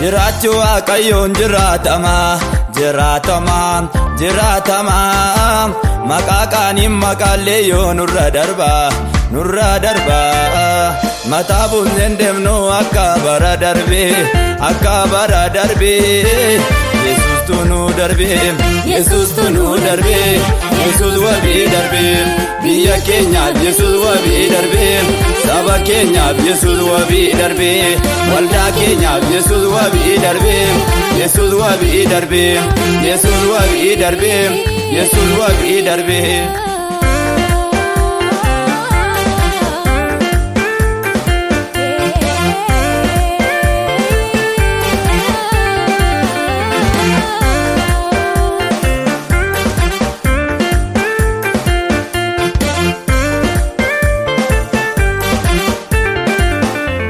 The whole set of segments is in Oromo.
Jiraachuu Waaqayyoon jiraatama, jiraatama, jiraatama. Maqaa qaaniin maqaalee yoo nurra darba, nurra darba. Mataa buusneen deemnu akka bara darbee, akka bara darbee. Yesuustu nu darbee, Yesuustu nu darbee, Yesuus wabii darbee. Biyya keenyaaf Yesuus wabii darbee, saba keenyaaf Yesuus wabii darbee, waldaa keenyaaf Yesuus wabii darbee, Yesuus wabii darbee, Yesuus wabii darbee, Yesuus wabii darbee.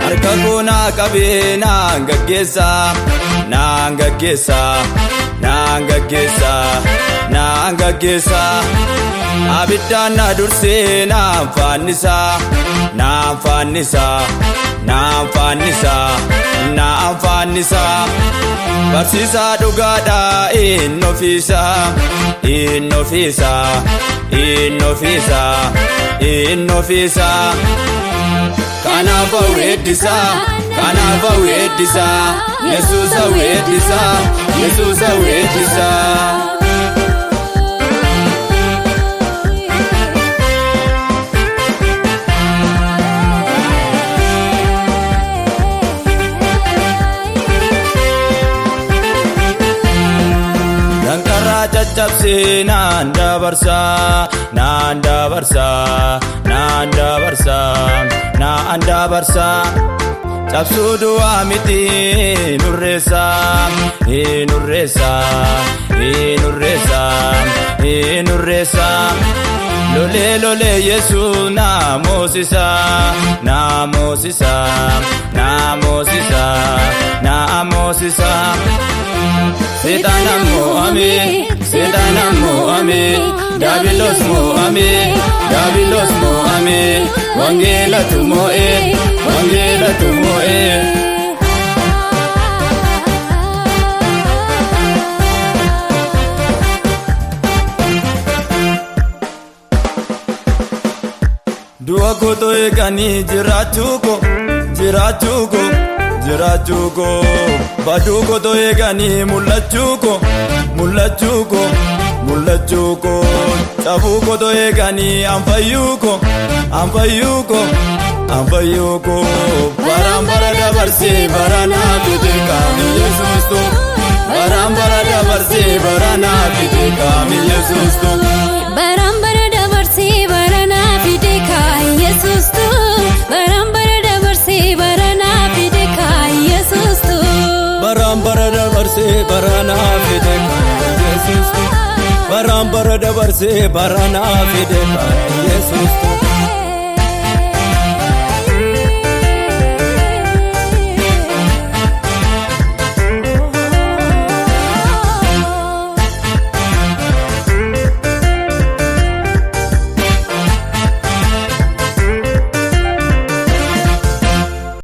Harka koo naa qabee naan gaggeessa, naan gaggeessa, naan gaggeessa, naan gaggeessa. Abiddaan na dursee naan faannisa, naan faannisa, naan faannisa, naan faannisa. Barsiisaa dhugaadhaa inni ofiisa, inni ofiisa, inni ofiisa, inni ofiisa. Kanaaf weeddisaa, kanaaf weeddisaa, Yesuusa weeddisaa, Yesuusa weeddisaa. Danqaraa caccabsee naan dabarsaa, naan dabarsaa, naan dabarsaa, naan dabarsaa. Cabsuu du'aa miti nurreessaa, nurreessaa, nurreessaa, nurreessaa. Lolee lolee Yesuus na moosisaa, na moosisaa, na moosisaa, na moosisaa. Seexana mo'ame, seexana mo'ame, Daabiloos mo'ame, Daabiloos mo'ame, wangeelatu mo'e, wangeelatu mo'e. Du'a kotoo eeganii jiraachuu koo, jiraachuu koo, jiraachuu koo. Baduu kotoo eeganii mul'achuu koo, mul'achuu koo, mul'achuu koo. Cabuu kotoo eeganii anfayyuu koo, anfayyuu koo, anfayyuu koo. Baraan bara dabarsee baranaa fide qaami Yesuustu. Baraan bara dabarsee baranaa fide qaami Yesuustu. Baraan bara dabarsee baranaa fide kaa Yesuustu. Baraan bara dabarsee baranaa fide kaa Yesuustu. Baraan bara dabarsee baranaa fide kaa Yesuustu. Baraan bara dabarsee baranaa fide kaa Yesuustu.